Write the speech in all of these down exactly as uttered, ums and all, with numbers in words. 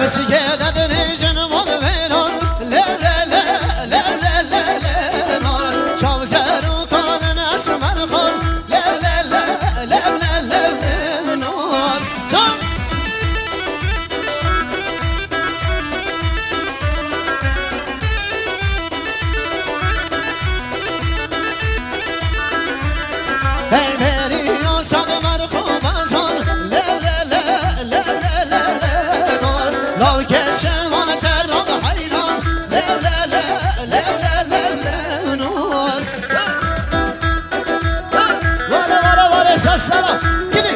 Bisikê de dirêjin malvêran, lew, lew, lew, nar. Çav zer û kalin esmer xan, lew, lew, lew, lew, lew, lew, lew, nar. Çav. Hey, beriya sed merxo bezan, lew, lew, lew, lew, nar. Law keşevan teran heyran, lew, lew, lew, lew, nar. Vare, vare, vare, ses sera. Kini.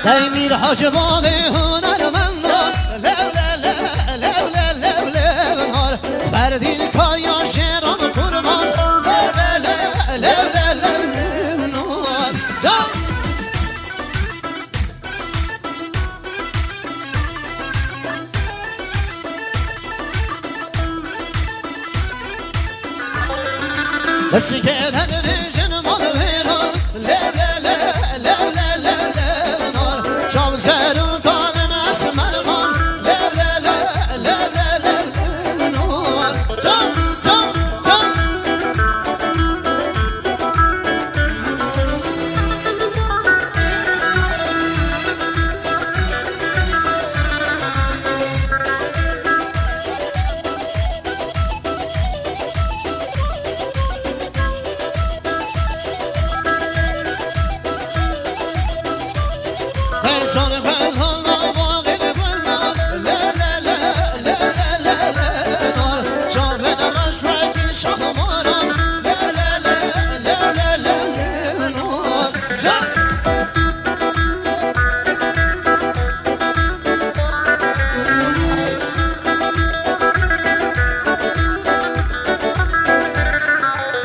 Hey Mîr Hacî Bavê hunermenda, lew, lew, lew, lew, lew, lew, lew, nar. Ferdîn Kaya şêran qurban, lew, lew, lew, lew, lew, lew, lew, nar. Da. Bisikê de dirêjin malvêran, lew, lew, lew, lew, lew, lew, lew, nar. Çav zer û kalin esmer xan, lew, lew, lew, lew, lew, lew, lew, nar. Çav, çav, çav.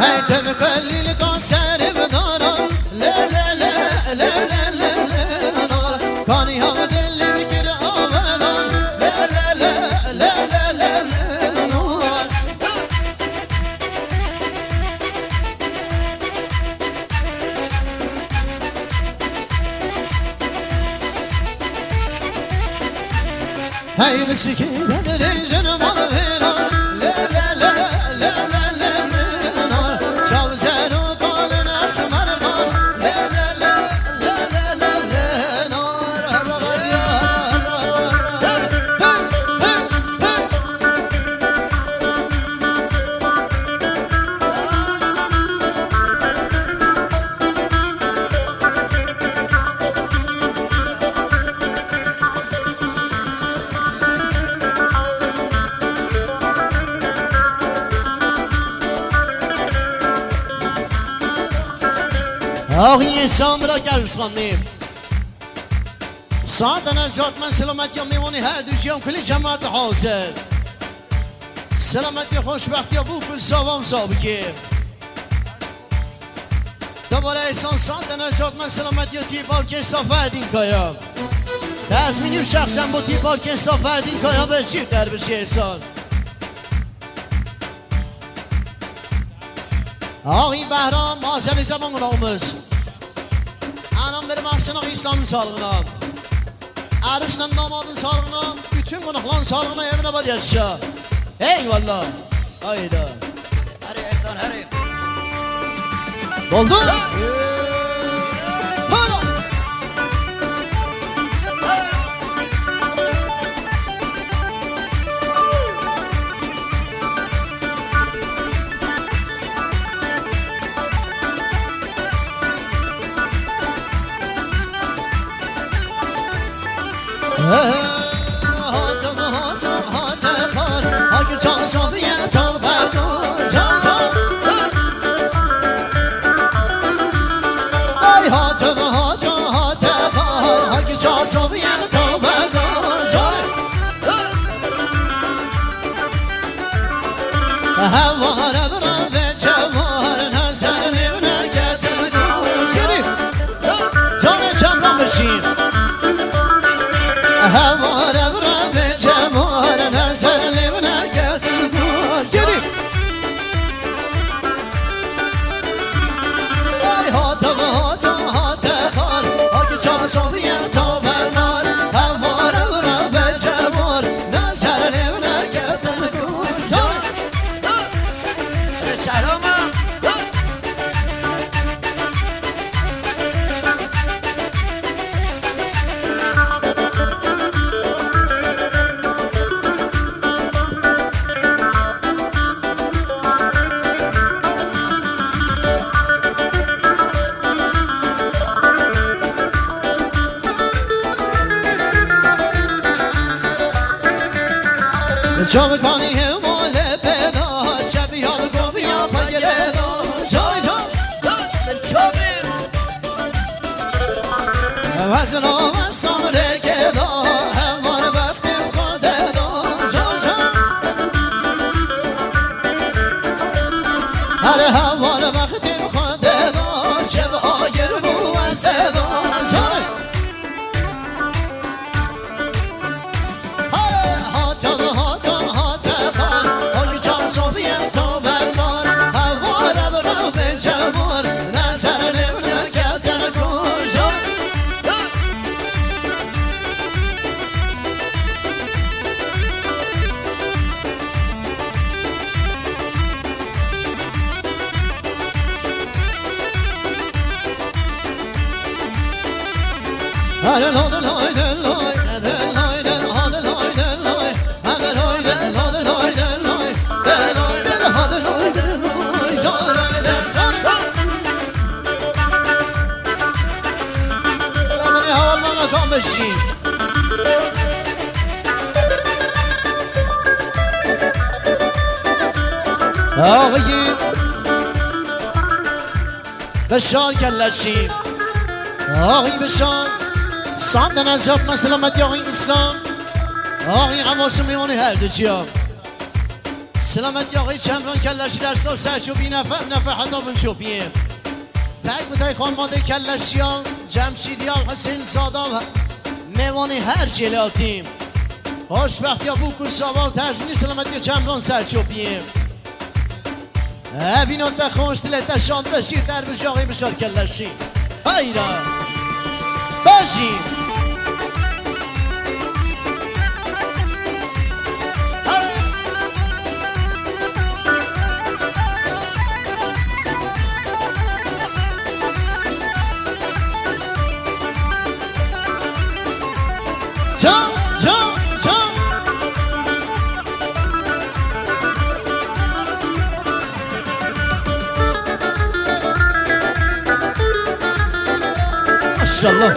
Hey, tev qelîl ka serê bi daran, le, le, le, le, nar. Kaniya bi dilê kir avedan, le, le, le, le, nar. Hey, bisikê de dirêjin malvêran, le, le, le, le, le, le, le, nar. Çav zer û kalin esmer xan, le, le, le, le, le, le, le, nar. Axiyê Sandra gel sanê. Saet dene ziyad me selametiya mêwanê her du ciyan kulî cemaat hazir. Selametiya xoşbextiya bû ku zavam za bike. Dubare êsan saet dene ziyad me selametiya tî balkên Saferdîn Kaya. Tezmînî û şexsen bo tî balkên Saferdîn Kaya ve jî derbişê êsan. Axî Behram, Azerî zeman qulağımız. Anam bir mahsına İslam salgına. Aruslan damadın salgına, bütün konukların salgına evine bad yaşa. Eyvallah. Hayda. Herê êsan herê. Doldu. Hala. Hatem, hatem, hatem, har. Hagi çal, çal, ye, çal, bado, çal, çal. Ay, hatem, hatem, hatem, har. Hagi çal, çal, ye, çal, bado, çal. Hevare bira ve çevar, ne ser ne ketin. Canê çemran bişî. Hevare bira ve çevar, ne ser ne ketin. Gelî. Ay, hata, hata, Çavikanî hewale pêda, çeviya li goviya xwe girêda. Can, can. Min çavê. Wezna westan rêkê da, hemar bextê xwe de da. Can, can. Her hemar bextê xwe de da, çev agir bû weste da. Can. Hare hate hate hate xar, o çar soviye to bermar, hevare bira bêcemar, ne ser nêvne kete kujar. Ağayı Bişar Kelleşî. Axî Bişar. Sandin ez yapma selamet yaxî İslam. Axî Emas mêwanê her du ciya. Selamet yaxî Çemran Kelleşî dersa ser çopî nefe nefe heta bin çopiyê. Tek bi tek xanmadê Kelleşiya, Cemşîdiya, Hüseyin Sada, mêwanê her çêlatî. Hoşbextiya bû ku saval tezmînî selametî Çemran ser çopiyê. Evîna te xweş, dilê te şad be, jî derbijaxê Bişar Kelleşî. Hayra. Bejî. Can, can, can. Maşallah.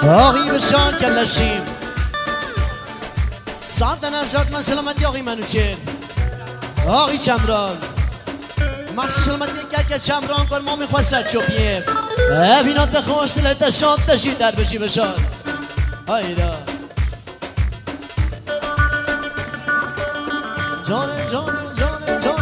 Ağî Bişar Kelleşî. Sandin ez yapma selamet yaxî Menûçê. Axî Çemran. Maxsus selametî keke Çemran, kurmamî xwe ser çopiyê. Evîna te xweş, dilê te şad, te jî derbijî Bişar. Hayra. Canê, canê, canê, canê.